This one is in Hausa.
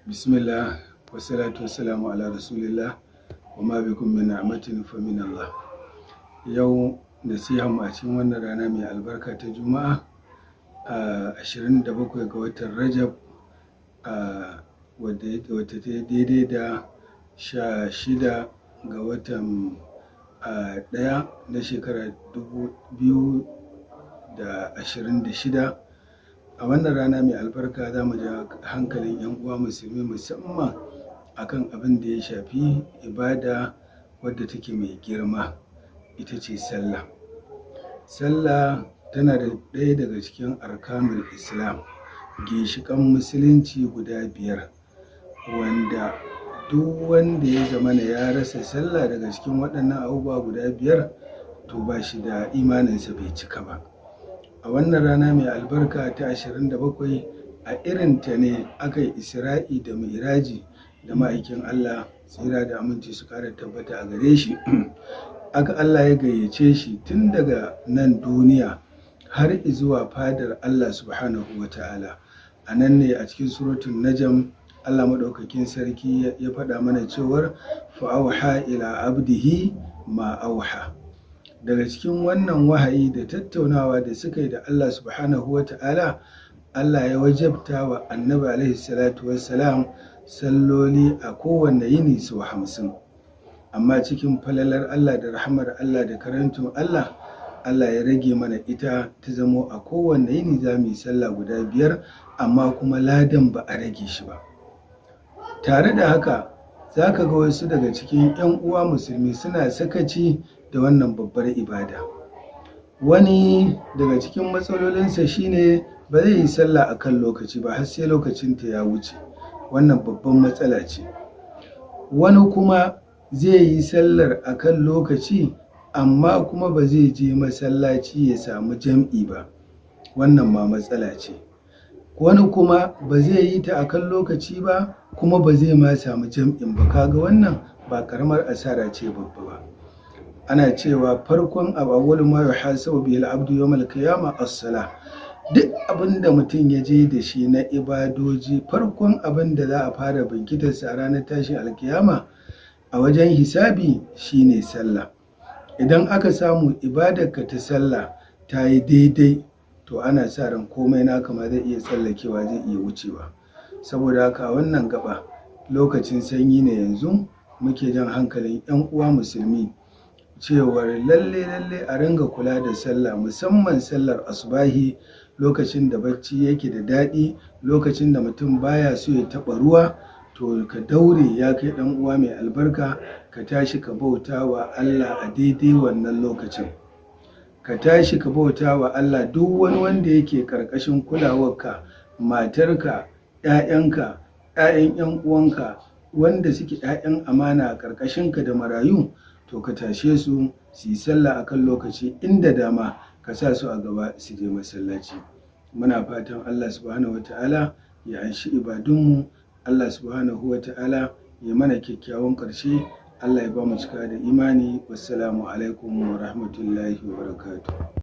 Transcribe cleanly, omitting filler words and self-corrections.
Bismillah, wassalatu wassalamu ala rasulillah, wa ma bikum min ni'matin fa min Allah. Yau nasiha mu a cikin wannan rana mai albarka ta Juma'a, 27 ga watan Rajab, wadda ta daidai da 16 ga watan 1 na shekarar 2026. A wannan rana mai albarka za mu ja hankalin 'yan uwa musulmi, musamman akan abin da ya shafi ibada wadda take mai girma, ita ce sallah. Sallah tana da ɗaya daga cikin arkanul Islam, ginshiƙan musulunci guda biyar, wanda duk wanda ya zamana ya rasa sallah daga cikin waɗannan abubuwa guda biyar, to ba shi da imaninsa, bai cika ba. A wannan rana mai albarka ta 27, a irinta ne aka yi Isra'i da Mi'raji da ma'aikin Allah, tsira da aminci su ƙara tabbata a gare shi. Aka Allah ya gayyace shi tun daga nan duniya har zuwa fadar Allah subhanahu wa ta'ala. A nan ne a cikin Suratul Najm Allah maɗaukakin sarki ya faɗa mana cewar fa'auha ila abdihi ma auha. Daga cikin wannan wahayi da tattaunawa da suka yi da Allah subhanahu wa ta'ala, Allah ya wajabta wa Annabi alaihi salatu wassalam salloli a kowanne yini sau 50. Amma cikin falalar Allah da rahamar Allah da karamcin Allah, Allah ya rage mana ita ta zamo a kowanne yini za mu yi sallah guda biyar, amma kuma ladan ba a rage shi ba. Tare da haka, za ka ga wasu daga cikin 'yan uwa musulmi suna sakaci da wannan babbar ibada. Wani daga cikin matsalolinsa shine ba zai yi sallah a kan lokaci ba har sai lokacinta ya wuce. Wannan babban matsala ce. Wani kuma zai yi sallar a kan lokaci, amma kuma ba zai je masallaci ya samu jam'i ba. Wannan ma matsala ce. Wani kuma ba zai yi ta a kan lokaci ba, kuma ba zai ma samu jam'in ba. Kaga wannan ba ƙaramar asara ce babba ba. Ana cewa farkon abu, awwalu ma yuhasabu bihi al-abdu yawm al-qiyamah as-salah. Duk abin da mutum ya je da shi na ibadoji, farkon abin da za a fara binkitarsa a ranar tashin alkiyama a wajen hisabi shine sallah. Idan aka samu ibadarka ta sallah ta yi daidai, to ana sa ran komai naka ma zai iya tsallakewa, zai iya wucewa. Saboda haka, wannan gaba, lokacin sanyi ne yanzu, muke jan hankalin 'yan uwa musulmi cewar lalle lalle a ringa kula da sallah, musamman sallar asubahi, lokacin da bacci yake da daɗi, lokacin da mutum baya so ya taɓa ruwa. To ka daure, ya kai ɗan uwa mai albarka, ka tashi ka bauta wa Allah a daidai wannan lokacin. Ka tashi ka bauta wa Allah. Duk wani wanda yake ƙarƙashin kulawarka, matarka, 'ya'yanka, 'ya'yan 'yan uwanka wanda suke 'ya'yan amana a ƙarƙashinka, da marayu, to ka tashe su su yi sallah akan lokaci. Inda dama, ka sa su a gaba su je masallaci. Muna fatan Allah subhanahu wata'ala ya anshi ibadunmu. Allah subhanahu wata'ala ya mana kyakkyawan ƙarshe. Allah ya ba mu cika da imani. Wassalamu alaikum wa rahmatullahi wa barakatuh.